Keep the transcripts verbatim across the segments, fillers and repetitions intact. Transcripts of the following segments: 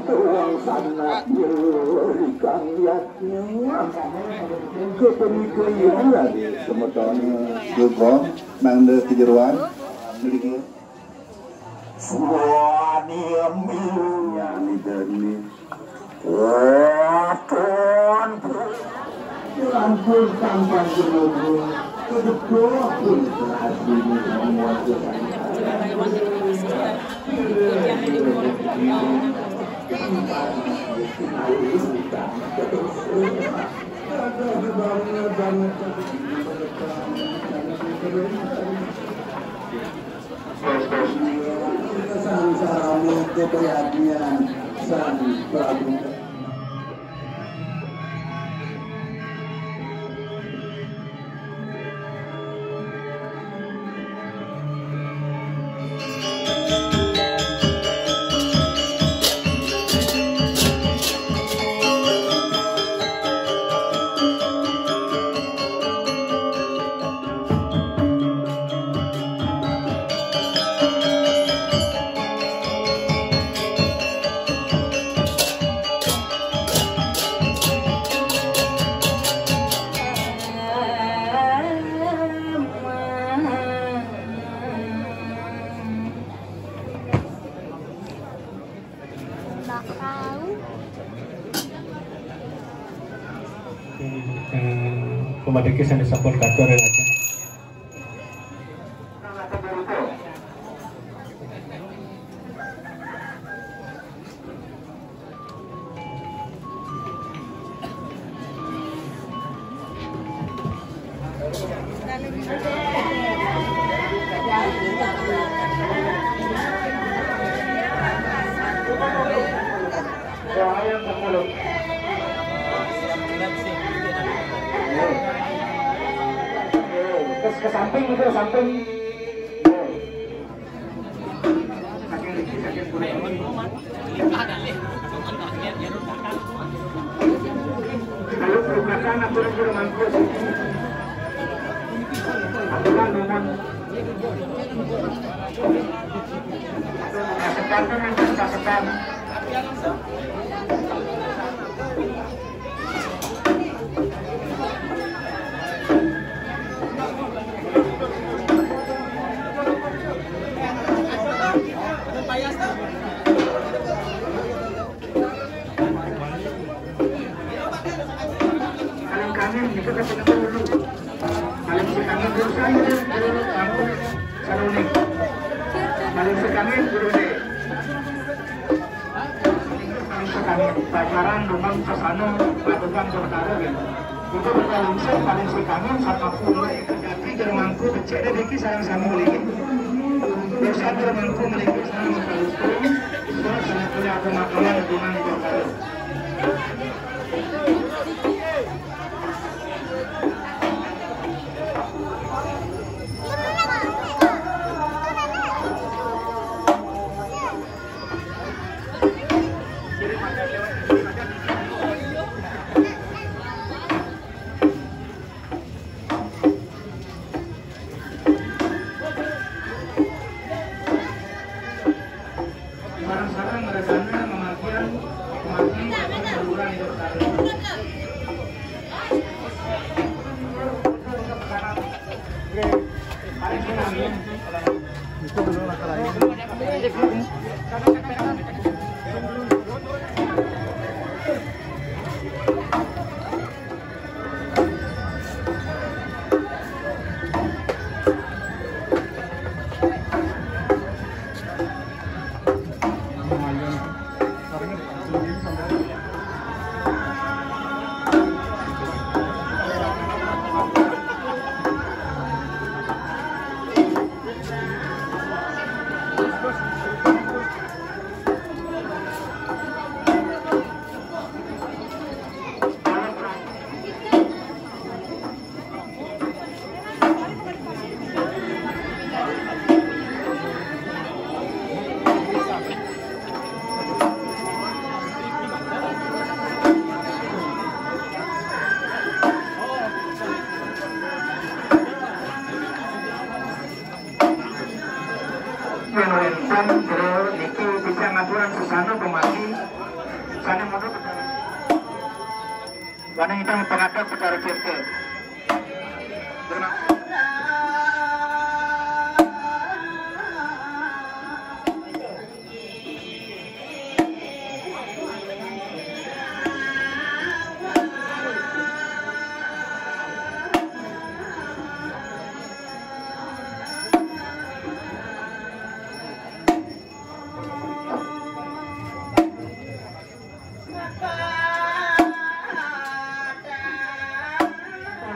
Tuang sangat jero ikang yatnya. Kepemikirian semetone gegoh nang da kejeroan. Suani milu. Nyani dani. Waton. Ampun sampan jero. Kebetulan pun berhasil semua. Sang Sarami kepriyadnyan Sang Prabu. Pamadiki sane sampun katur ring ajeng. Terus ke samping gitu, samping. Paling kangen, kita ke sini dulu. Paling kangen, dulu saya, dulu, kampung Saluning. Paling kangen, dulu deh. Paling kangen, pacaran, rumah, sasana, padukan, berkara, gitu. Itu bakal langsung, paling kangen, sama pula, jati, jero mangku, becek, deh, Diki, sareng sama, lagi. Dosa, jero mangku, lagi, sareng sama, lagi. Terus, sama pula, aku makanan, rumah, berkara. Sané mundur, sané kita pengadap Betara Tirta.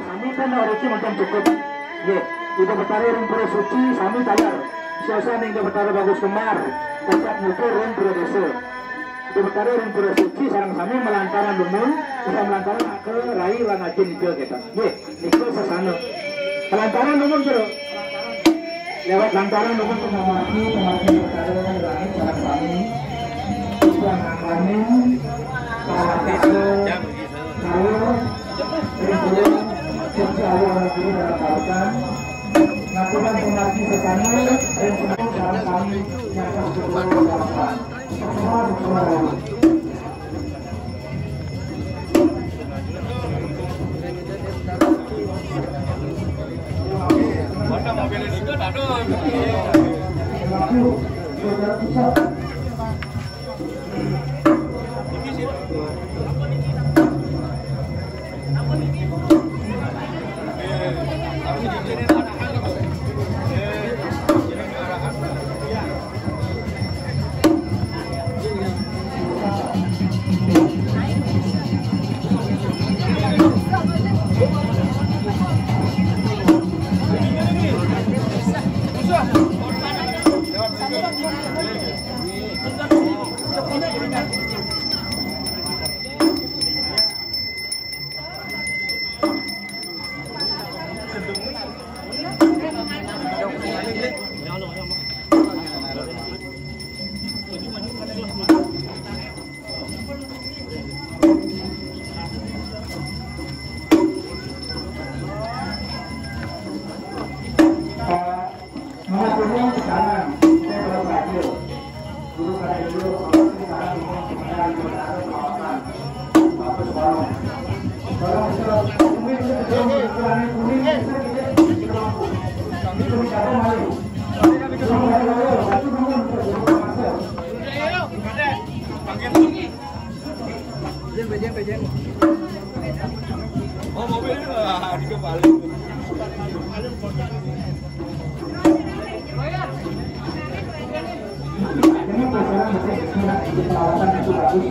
Sami kan rezeki macam cukup. Nggih, Ida Betara ring Pura Suci sami taler. Siosan Ida Betara Bagus Kembar, tetap ngukur ring Pura Desa. Ida Betara ring Pura Suci sareng sami malantaran dumun, bisa malantaran ke rai lan ajin Ida kita. Nggih. Niku sesana. Lantaran nuwun, Jero. Lewat lantaran nuwun pemamati, pemati perkara langit sareng sami. Yang angganin, para kaya, kaya, ring kula, kerja Allah negeri dalam lautan. Ngapunten pemati sesana, ring semua sareng sami, nyata betul dalam. Mengaturnya sekarang, saya baru belajar. Guru saya dulu, kalau sekarang ini sebenarnya berada di kawasan Bagus Balong. Kalau kita kuning, kuning, kuning, kita tidak mampu. Ini mencapai malu. Belum ada malu, satu dulu untuk guru masuk. Oh, mobil ini lah, di kepala. Ini pasaran besar, perawatan itu bagus.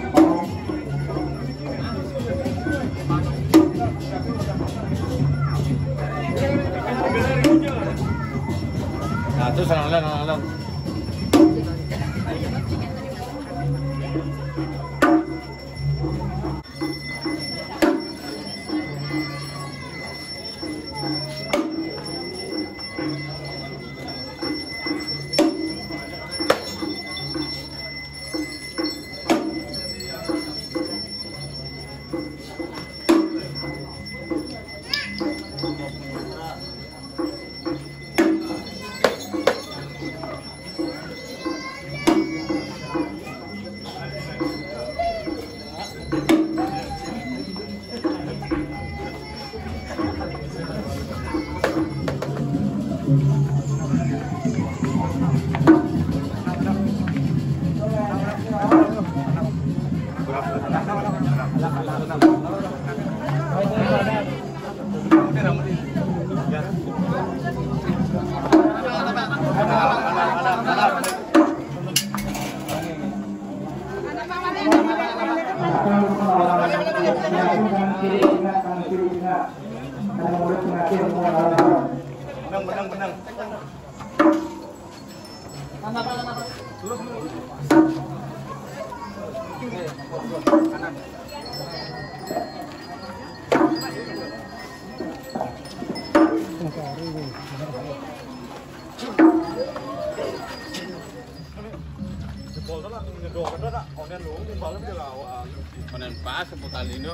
Nah, terus lalu, lalu. Benang, benang, benang. Konen pas sebutan ini.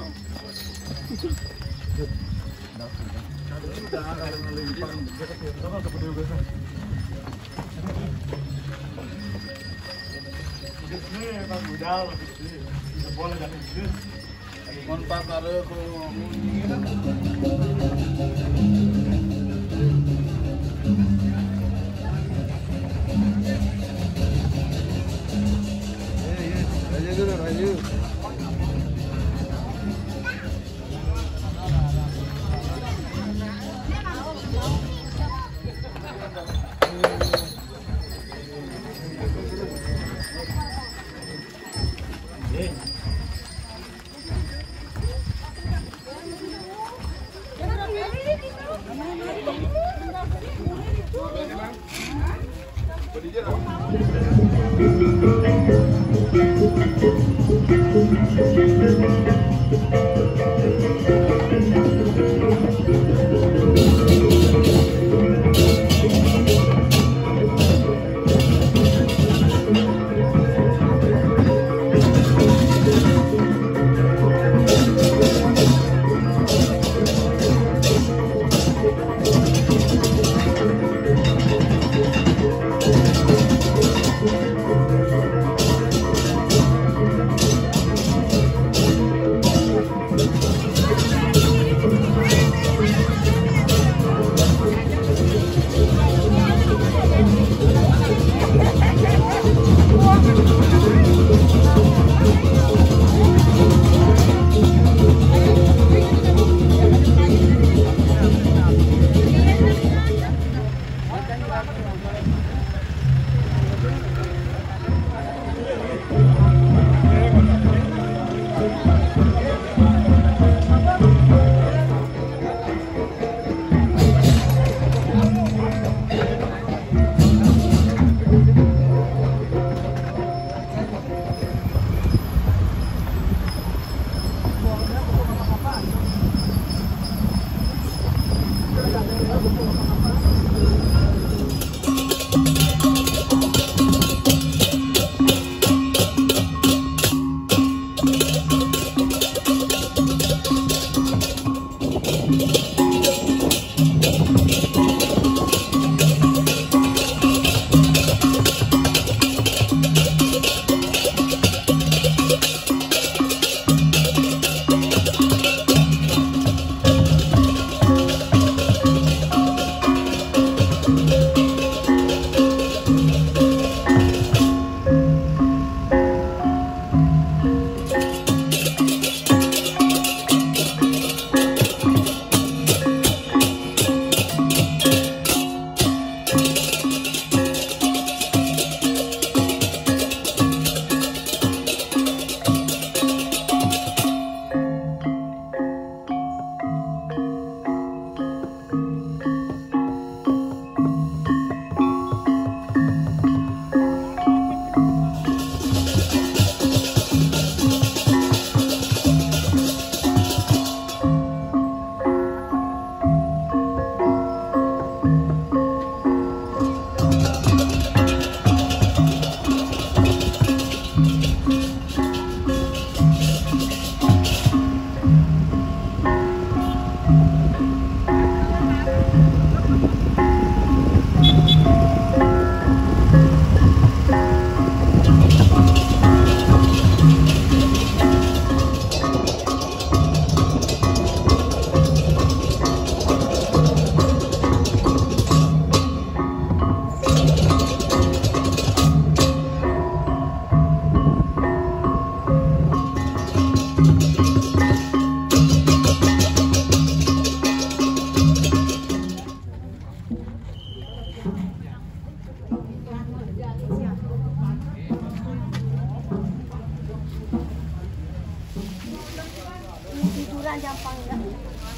Tiduran gampang enggak?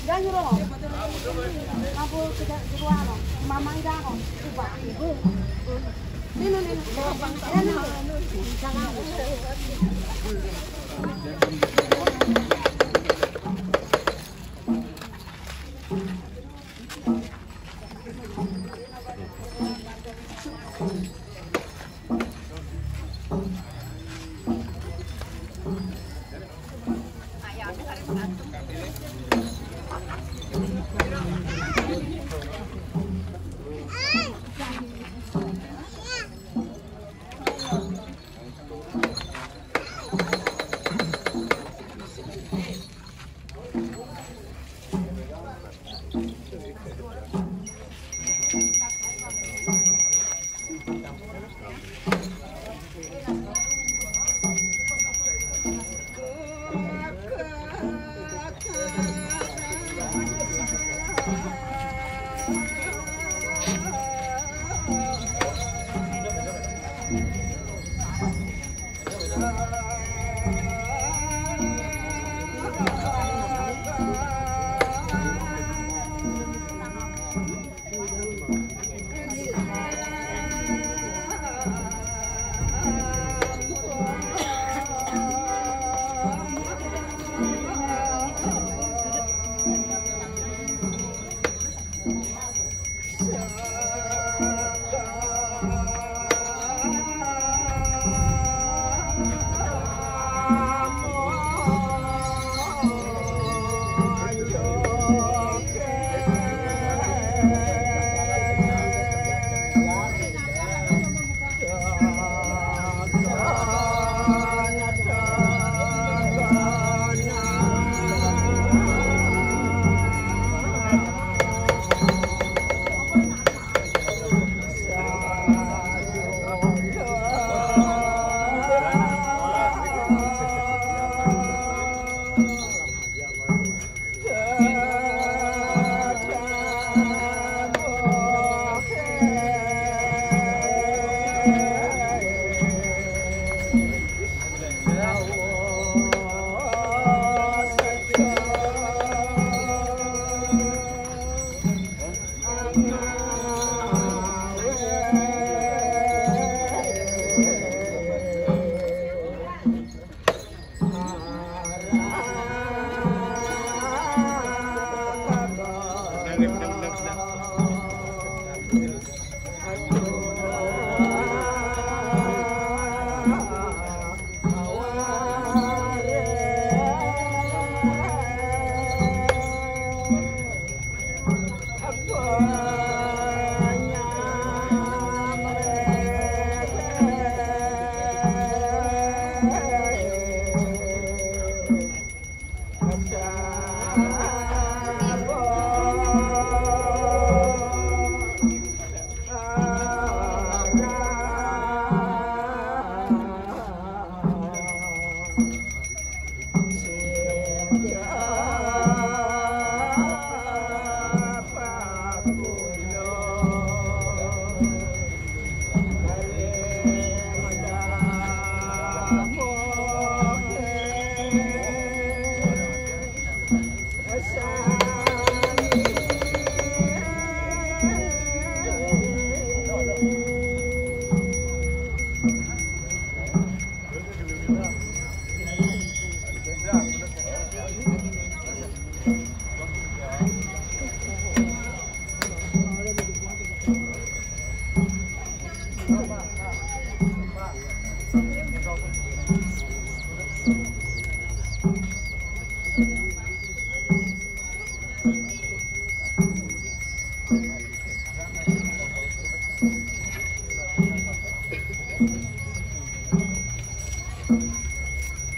Enggak nyuruh. Mabuk ke jeruan, mamang enggak kok. Coba. Ini, ini, ini. Jangan.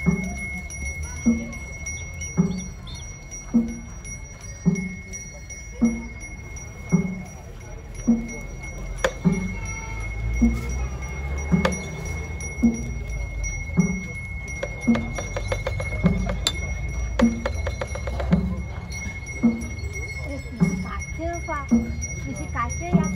Isi kaca, Pak. Isi kaca ya.